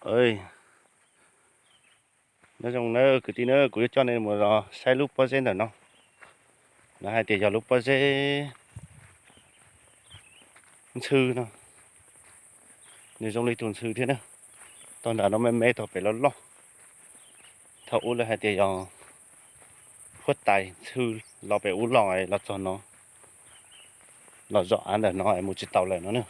Nyob zoo nawb kwv tij nawb, kuv yuav coj nej mus los saib lub pob zeb ntawm no. Lawv hais tias yog lub pob zeb ntxhw no, nws zoo li tus ntxhw thiab na. Tog nram no me me, tog pem loj loj. Thaum ub lawv hais tias yog huab tais ntxhw los pem ub los los txog no, los zom av ntawm no es mus tsis tau lawm no na.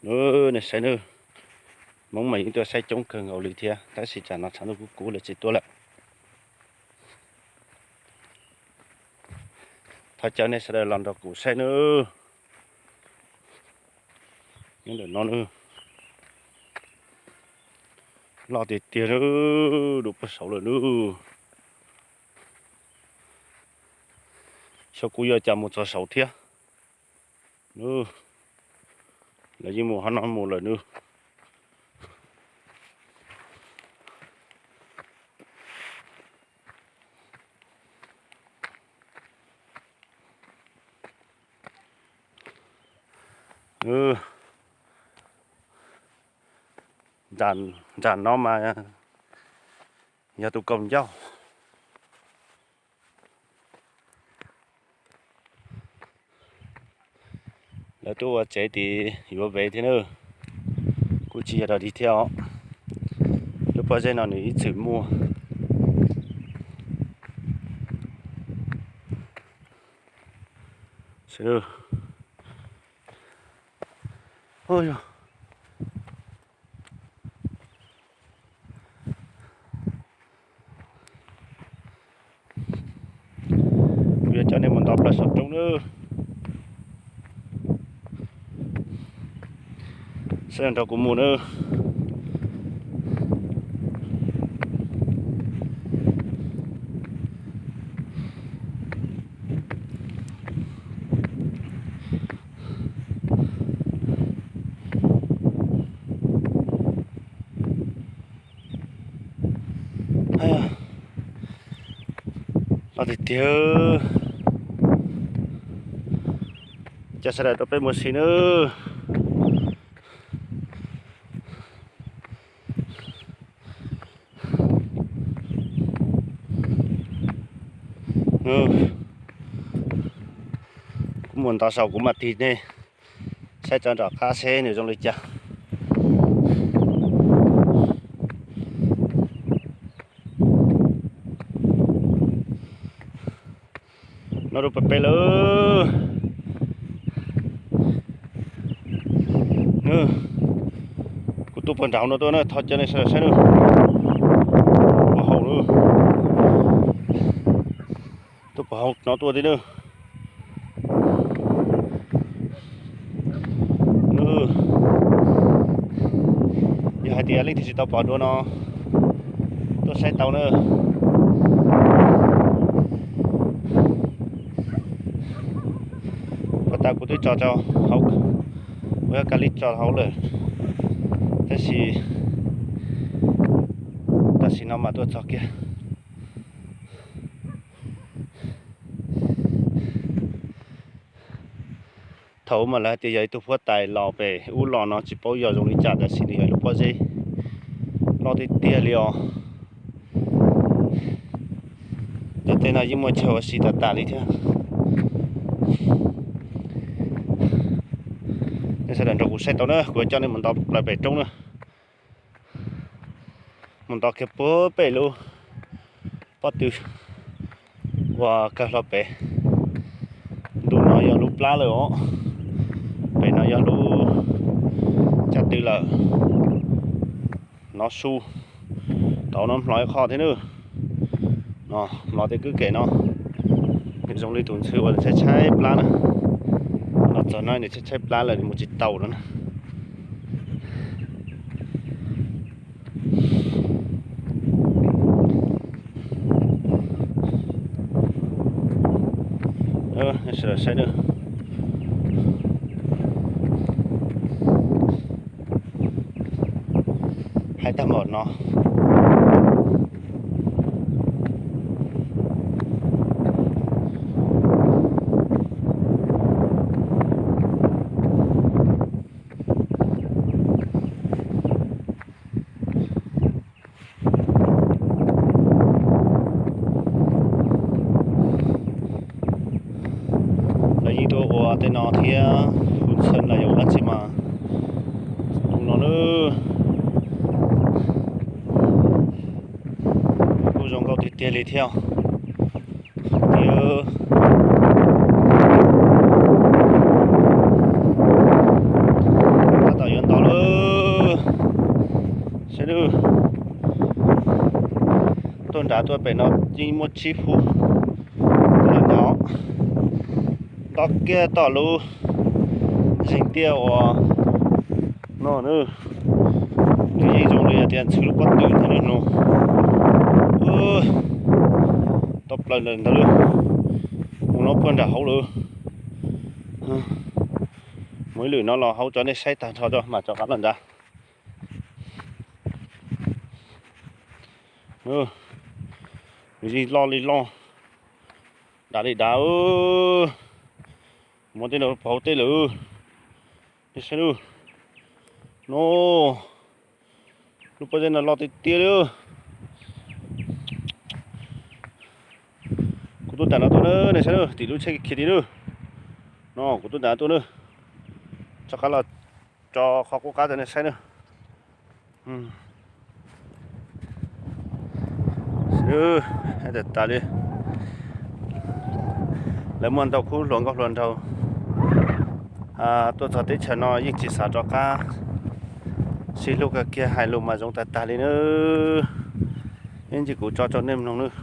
Nej saib nawb, Hmoob mas yeej tuaj saib coob kawg nkaus li thiab, tab sis tsam no tshav ntuj kub kub lawv tsis tuaj lawm. Thov caw nej sawv daws los nrog kuv saib nawb. Nyob ntawm no nawb, loj tiag tiag nawb, dua puag saud lawm nawb. Xyov kuv yuav cas mus txog saud thiab. Lawv yeej mus qhov no mus lawm nawb. Ntsa no mas yog tus kaus ncauj. Lawv tuaj ua tsev tid yuav vev thiab na, kuj tsis yog dog dig thiab os. Lub pob zeb no nws ib txwm muaj. Kuv yuav coj nej mus ntov plaws saum roob nawb. Sawv daws nrog kuv mus nawb. Loj tiag tiag. Coj sawv daws rau peb mus si nawb. Kuv mus ntov saum kuv mam tig nej saib tso nram qab seb nws zoo li cas. No rau pem peb lawm. Kuv tuaj puag nram no tuaj na, thov caw nej sawv daws saib na. Puag hauv na. Tuaj puag hauv no tuaj thiab na. Yog hais tias leej twg tsis tau pom dua no, tuaj saib tau na. Puag ta kuv twb tso rau hauv, kuv yog kav liam tso hauv lawm, tab sis tam sim no mas tuaj txog kiag. Thaum ub mas lawv hais tias yog ib tug huab tais los pem ub los no tsis paub yog zoo li cas, tab sis nws yog lub pob zeb loj tiag tiag li os. Nyob tej no yeej muaj chaw ua si tas tas li thiab. Nej sawv daws nrog kuv saib tau na, kuv yuav coj nej mus ntov plaws pem roob na. Mus ntov kiag puag pem lub pob tw uas kawg hlo pem. Ntu no yog lub plab lawm os. Pem no yog lub caj tw lawm. No su, tau no mlov ib qho thiab nawb. No mlov tej kwj kem no, nws zoo li tus ntxhw uas nws tshaib tshaib plab na. Los txog no nws tshaib tshaib plab lawm, nws mus tsis tau no na. Sawv daws saib na. Hais tag npaum no. txhawj los yog dab tsi mas tus no na kuj zoo nkauj tiag tiag li thiab. Tiag, tab tom yuav nto lawm. Saib nawb, tuaj nram tuaj pem no yeej muaj tsib hub lawm no. Nto kiag tom lub zeeg tiaj uas no na, nws yeej zoo li hais tias ntxhw lub pob tw ntag no. Tau plaws ntawd lawm, mus no puag nram hauv lawm. Mus ib lwm no los hauv tso nej saib tag nrho tso mam rov qab los nrad. Nws yeej loj li loj, dav li dav. Mus tej no pov hauv tej lawm. Nej saib nawb, no lub pob zeb no loj tiag tiag li. Kuv tuaj nram no tuaj na, nej saib nawb, tim lub tsheb khiav tid nawb. No kuv tuaj nram no tuaj nawb, rov qab los tso qhov qub qab rau nej saib nawb. Xwb, tas tas li. Lawv muaj ntau khub hluas nkauj hluas nraug tuaj txog teb chaws no yeej tsis xav rov qab, sib hlub kawg kiag, hais lus mas zoo tas tas li nawb. Ib ntsis kuv tso rau nej mloog nawb.